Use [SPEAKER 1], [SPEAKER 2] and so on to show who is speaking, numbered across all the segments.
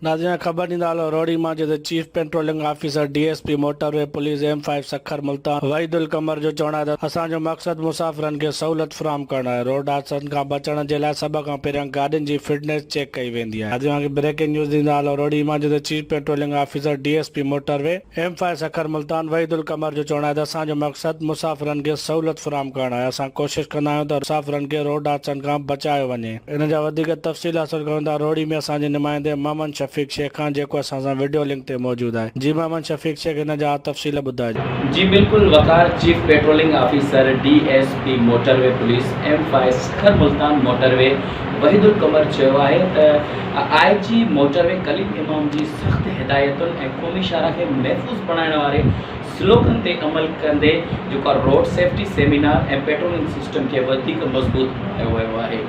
[SPEAKER 1] ناظرين خبر ڏيندا هلو روهڙي مان جتي chief patrolling officer D S P motorway police M five Sukkur Multan Waheed ul Qamar جو چوڻ آهي ته اسان جو مقصد مسافرن کي سهولت فراهم ڪرڻ آهي روڊ حادثن کان بچڻ جي لاء سڀ کان پهريان گاڏين جي فٽنيس چيڪ ڪئي ويندي آهي. ناظرين کي بريڪنگ نيوز ڏيندا هلو روهڙي مان جتي chief patrolling officer D S P motorway M five Sukkur Multan Waheed ul Qamar جو چوڻ آهي ته اسان جو مقصد مسافرن کي سهولت فراهم ڪرڻ آهي اسان ڪوشش ڪندا آهيون ته مسافرن کي روڊ حادثن کان بچايو وڃي. ان جا وڌيڪ تفصيل حاصل ڪريون ٿا روهڙي ۾ اسان جي نمائندي محمد شفيق شيخ کان جيڪو اسان سان وڊيو لنڪ تي موجود آهي جي محمد شفيق شيخ ان جا تفصيل ٻڌائجو.
[SPEAKER 2] جي بلڪل Waqar chief patrolling officer D S P motorway police M five Sukkur Multan motorway Waheed ul Qamar چيو آهي ته آء جي موٽر وي ڪليم امام جي سخت هدايتن ۽ قومي شاهراهه کي محفوظ بڻائڻ واري سلوگن تي عمل ڪندي جيڪو آهي road safety seminar ۽ patrolling system کي وڌيڪ مضبوط بڻايو ويو آهي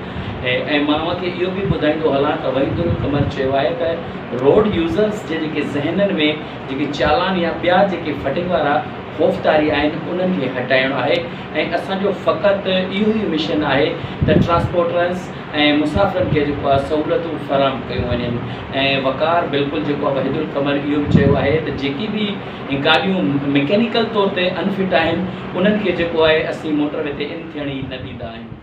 [SPEAKER 2] ۽ مان اوهان کي اهو به ٻڌائيندو هلان ته وحيد القمر چيو آهي ته روڊ يوزرز جي جيڪي ذهنن ۾ جيڪي چالان يا ٻيا جيڪي فٽنگ وارا خوف طاري آهن انهن کي هٽائڻو آهي ۽ اسان جو فقط اهو ئي مشن آهي ته ٽرانسپورٽرز ۽ مسافرن کي جيڪو آهي سهولتون فراهم ڪيون وڃن ۽ وقار بلڪل جيڪو آهي وحيد القمر اهو به چيو آهي ته جيڪي به گاڏيون مڪينيڪل طور تي ان فٽ آهن انهن کي جيڪو آهي اسين موٽر وي تي ان ٿيڻ ئي نه ڏيندا آهيون.